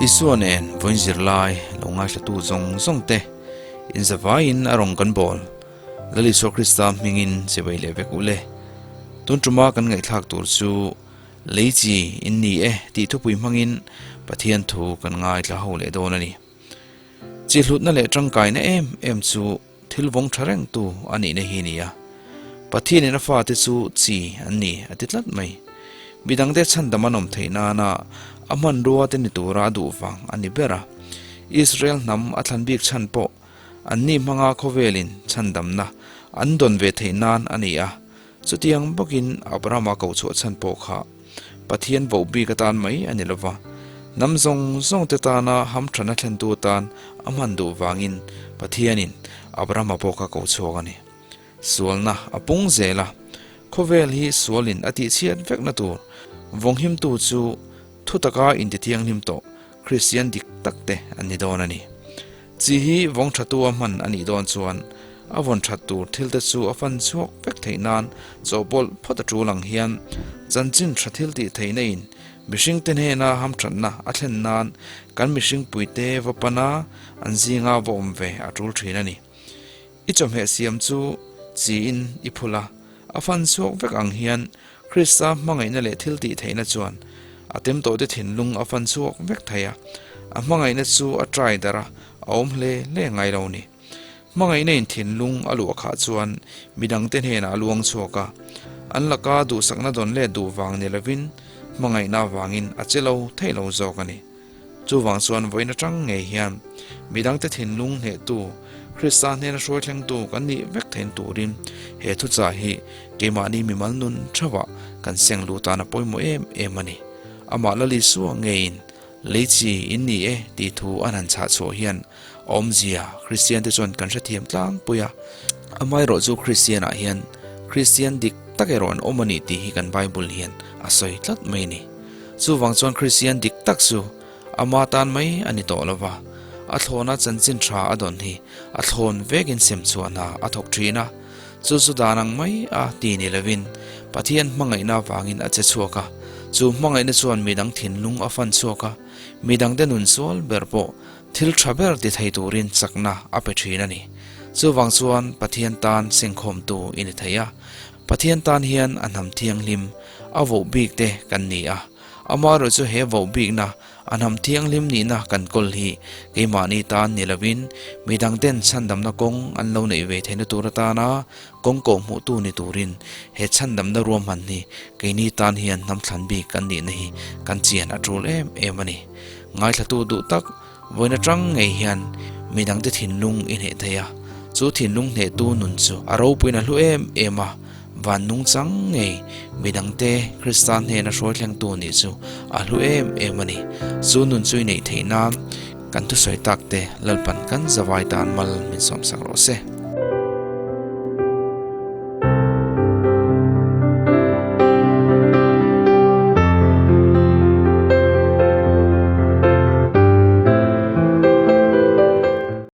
Isua nen vawiin zirlai lo ngaithlatu zawng zawng te inzavaiin a rawn kan bawl. Lal Isua Krista hmingin chewei leh vek u le. Tun tuma kan ngaihthlak tur chu Lei chi in ni e tih thupui hmangin Pathian thu kan ngaithla ho leh dawn a ni. Chi hlutna leh tangkaina em em chu thil vawng tha reng tu a nihna hi a ni a. Pathianin a fate chu chi an ni a ti tlat mai. Midangte chhandam an awm theih nana a hmanrua te ni tura a duh vang a ni ber a. Israel hnam a thlan bik chhan pawh anni hmanga khawvelin chhandamna an dawn ve theih nan a ni a. Chutiang bawkin Abrahama kochhuah chhan pawh kha Pathian voh bik atan mai a ni lova, hnam zawng zawngte tana hamthanna thlentu atan a hman duh vangin Pathianin Abrahama pawh kha kochhuak a ni. Sualna a pung zel a, khawvel hi sualin a tihchhiat vekna tur vawnghimtu chu thu taka intithianghlim tawh Kristian dik takte an ni dawn a ni. Chi hi vawng thatu a hman a nih dawn chuan a vawn that tur thil te chu a fan chhuak vek theih nan chawhpawlh phawt a tul ang hian chanchin tha thil tih theihna in mihring te hnena hamthatna a thlen nan kan mihring puite va pana an zinga va awm ve a tul thin a ni. I chawhmeh siam chu chi in i phul a, a fan chhuak vek ang hian Krista hmangaihna leh thil tih theihna chuan a tem tawhte thinlung a fan chhuak vek thei a, a hmangaihna chu a trai darh a, a awm hle hle ngai lo ni. Hmangaihna in thinlung a luah khah chuan midangte hnenah a luang chhuak a, an laka duhsakna dawn let duh vang ni lovin hmangaihna avangin a che lo thei lo zawk a ni. Chuvang chuan vawiin atang ngei hian midangte thinlung hnehtu, Krista hnena hruai thlengtu kan nih vek thein turin he thuchah hi keimahni mimal nun theuhah kan seng lut tan a pawimawh em em a ni. Amah Lal Isua ngeiin lei chi in ni e tih thu an han chhah chhuah hian a awmzia Kristiante chuan kan hrethiam tlangpui a. Amaherawhchu chu Kristianah hian Kristian dik tak erawh an awm a ni tih hi kan Bible hian a sawi tlat mai a ni. Chuvang chuan Kristian dik tak chu ama tan mai a ni tawh lo va, a thlawna chanchin tha a dawn hi a thlawn vekin sem chhuah hna a thawk thin a. Chu chu dan ang mai a ti ni lovin Pathian hmangaihna avangin a che chhuak a, chu hmangaihna chuan midang thinlung a fan chhuak a, midangte nun sual ber pawh thil tha ber ti thei turin chakna a pe thin a ni. Chuvang chuan Pathian tan sengkhawmtu i ni thei a, Pathian tan hian a hnam thianghlim, a voh bik te kan ni a. Amaherawh chu he voh bikna, a hnam thianghlim nihna kan kawl hi keimahni tan ni lovin midangten chhandamna kawng an lo neih ve theihna tur atana kawng kawh hmuhtu ni turin he chhandamna ruahman hi keini tan hian hnam thlan bik kan nihna hi kan chian a tul em em a ni. Ngaithlatu duh tak Vawiin atang ngei hian midangte thinlung i hneh thei a, chu thinlung hnehtu nun chu a ropuiin a hlu em em a, van nungchang ngei midangte Krista hnena hruai thlengtu nih chu a hlu em em a ni. Chu nun chu i neih theih nan kan thusawi takte Lalpan kan zavai tan mal min sawmsak rawh se.